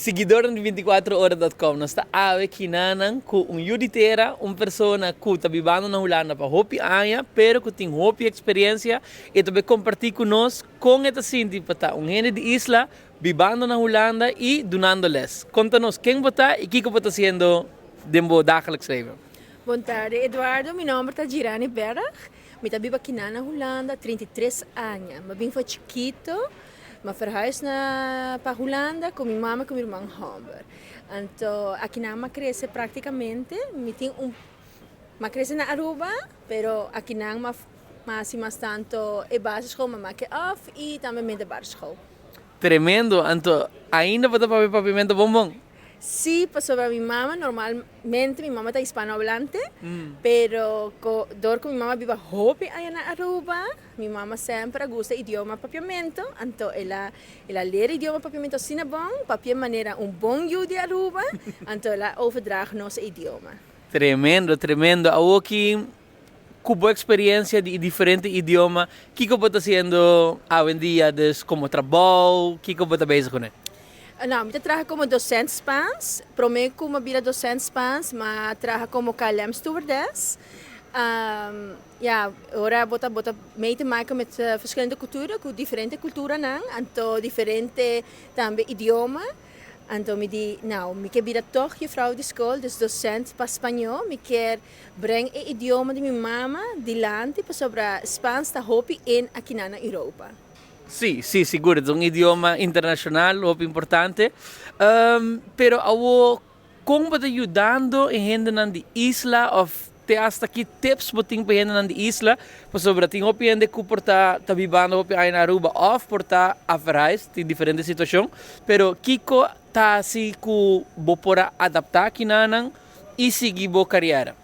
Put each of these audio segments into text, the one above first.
Siguidornan di 24ora.com, nos ta awe kinanan ku un yu di tera, un persona ku ta bibando na Hulanda pa hopi aña, pero ku tin hopi eksperensia i ta bai kompartí ku nos kon e ta sinti pa ta un hende di isla bibando na Hulanda i dunando les. Konta nos ken bo ta i kiko bo ta hasiendo den bo dagelijks leven. Bon tardi Eduardo, mi nomber ta Girani Berg, mi ta biba kinan na Hulanda 33 aña. Mi a bin for chikito. M'a verhuis na pa Hulanda ku mi mama ku mi ruman hòmber. Anto akinan m'a krese praktikamente. Mi tin un m'a krese na Aruba, pero akinan m'a m'a hasi mas tanto e basisschool m'a make af i tambe middelbare school. Tremendo! Anto ainda bo ta papia papiamento bon bon? Sí, pasobra mi mama normalmente mi mama ta hispanohablante, pero dor ku mi mama biba hopi aña na Aruba, Mi mama semper a gusta idioma papiamento, anto el a el a leer idioma papiamento asina bon, papia manera un bon yu di Aruba, anto el a overdraag nos e idioma. Tremendo, tremendo. Awoki ku bo experiencia di diferente idioma, kiko bo ta haciendo awendia dus komo trabou, kiko bo ta bezig kuné? Nou, mi ta traha komo docent Spaans. Prome ku mi a bira docent Spaans, mi a traha komo KLM stewardess. Ja, ora bo ta bo ta mee te maken met verschillende culturen, cu diferente culturanan, anto diferente tambe idioma. Anto mi di, nou, mi ke bira toch juffrouw di school, dus docent pa spañó. Mi kier breng e idioma di mi mama dilanti pasobra Spaans ta hopi in akinan na Europa. Sí, sí, sigur, e ta un idioma internacional hopi importante. Pero awo Kon bo ta yudando e hendenan di isla òf te asta ki tips bo tin pa e hendenan di isla? Pasobra tin hopi hende ku por ta ta bibando hopi aña na Aruba òf por ta afverhuisd, tin diferente situashon. Pero kiko ta hasi ku bo por a adaptá kinanan i sigui bo kariera?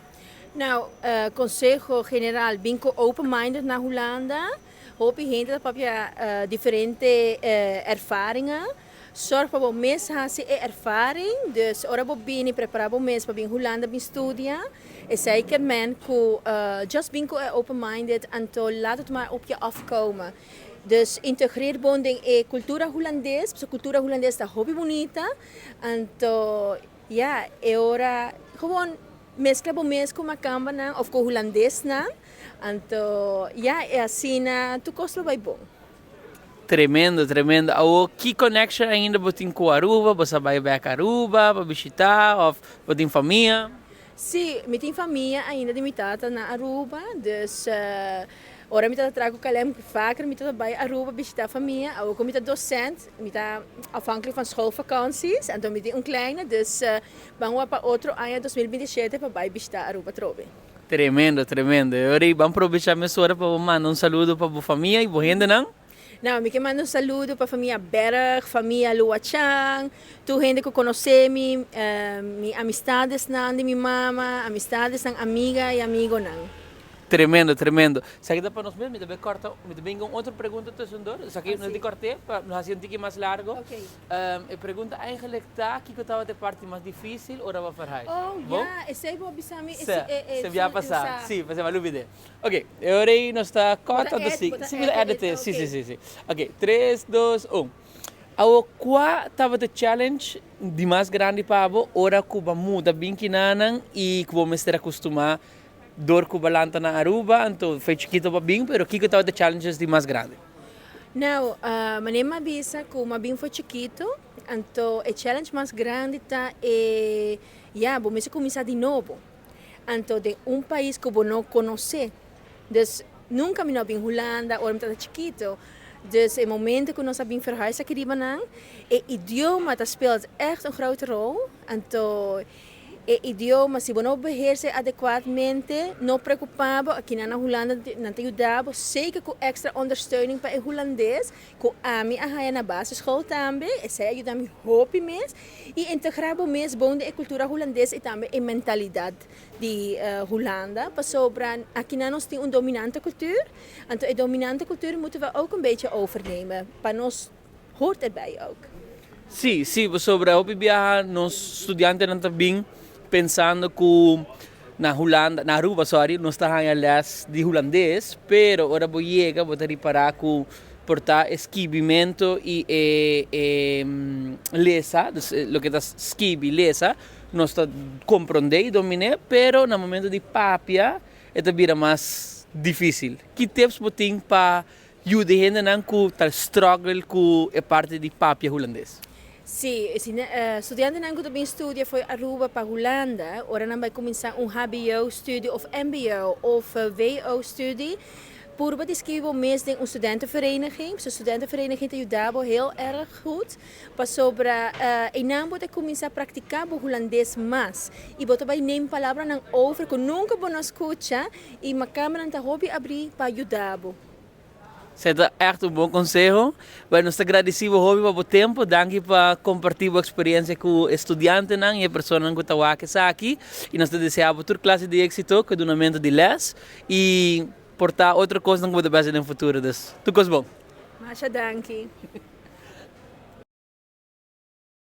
Nou, konseho general, bin ku open minded na Hulanda. Hopi hende ta papia diferente erfaringen. Zorg pa bo mes hasi e ervaring, dus ora bo bini prepara bo mes pa bin Hulanda bin studia, esei ke men ku just bin ku e open minded anto laat het maar op je afkomen. Dus integreer bon den e kultura Hulandes, pasobra kultura Hulandes ta hopi bunita, anto ya e ora gewoon meskla bo mes ku makambanan of ku Hulandesnan, anto ya e asina tur kos lo bai bon. Tremendo, tremendo. Awo, ki connection ainda bo tin cu Aruba? Bo sa bai bek Aruba pa bishita of bo tin famia? Sí, mi tin famia ainda di mi tata na Aruba, dus ora mi tata traha cu KLM vaker mi tata bai Aruba bishita famia. Awo cu mi ta docent, mi ta afhankelijk van schoolvakanties, anto mi tin un kleine, dus ban wak pa otro aña 2027 pa bai bishita Aruba atrobe. Tremendo, tremendo. E ora ei ban probecha mesora pa bo manda un saludo pa bo famia i bo hendenan. Nou, mi ke manda un saludo pa famia Berg, famia Luachan, tur hende ku konosé mi, mi amistadesnan di mi mama, amistadesnan, amiga i amigonan. Tremendo, tremendo. Esaki ta pa nos mes, mi ta bay corta, mi ta bin con otro pregunta tussendoor. Esaki no di corté, pa nos haci un tiki mas largo. E pregunta eigenlijk ta, kiko tabata e parti mas dificil ora bo a verhuis? Oh, Bon? ja, esei bo a bisa mi, Se, se bia pasa. Si, pasobra mi a lubid'é. Ok, e ora ei nos ta Bo ta corta, anto ed, si, bo ta si mi ta edit, edit, si, si, ok. si, si. Ok, tres, dos, un. Awo, kua tabata e challenge di mas grandi pa bo ora ku bo a muda bin kinanan i ku bo mester a kustumá Dor cu bo lanta na Aruba, anto fe chikito pa bin, pero kico tabata e challenges di mas grandi? Nou, manera mi a bisa cu mi a bin for chikito, anto e challenge mas grandi ta e, ya, bo mester cuminsa di nobo. Anto den un pais cu bo no conoce. Dus, nunca mi no a bin Hulanda ora mi tabata chikito. Dus e momento cu nos a bin verhuis aki riba nan, e idioma ta speelt echt un grote rol. Anto E idioma, si bo no beheersa e adecuadmente, no preocupa bo, akinan na Hulanda nan ta yuda bo, zeker cu extra ondersteuning pa e Hulandes, cu ami a haya na basisschool tambe, esey a yuda mi hopi mes, y integra bo mes bon den e cultura Hulandes y tambe e mentalidad di Hulanda, pasobra akinan nos tin un dominante cultuur, anto e dominante cultuur moeten we ook een beetje overnemen, pa nos hoort erbij ook. Sí, sí, pasobra hopi biaha nos studiantenan ta bin pensando ku na Hulanda, na Aruba, sorry, nos ta haña les di hulandes, pero ora bo yega bo ta ripará ku Por ta e skibimento y e lesa, dus loke ta skibi, lesa, nos ta comprende y domine, pero na momento di papia e ta bira mas dificil. Ki tips bo tin pa yuda e hendenan cu ta struggle cu e parti di papia Hulandes? Si, si studiantenan cu ta bin studia for Aruba pa Hulanda, ora nan bay cuminsa un HBO studie of MBO of WO studie, purba di scribi bo mes den un studentenvereniging. So studentenvereniging ta yuda bo heel erg goed, pasobra eynan bo ta cuminsa practica bo Hulandes mas y bo ta bay neem palabranan over cu nunca bo no scucha y macambernan ta hopi abri pa yuda bo. Esei ta ègt un bon konseho. Bueno, nos ta gradisí bo hopi pa bo tempu. Danki pa kompartí bo eksperensia ku e studiantenan i e personanan ku ta wak esaki. I nos ta deseá bo tur klase di éksito ku e dunamentu di lès i por ta otro kosnan ku bo ta bèsa den futuro. Dus, tur kos bon. Masha danki.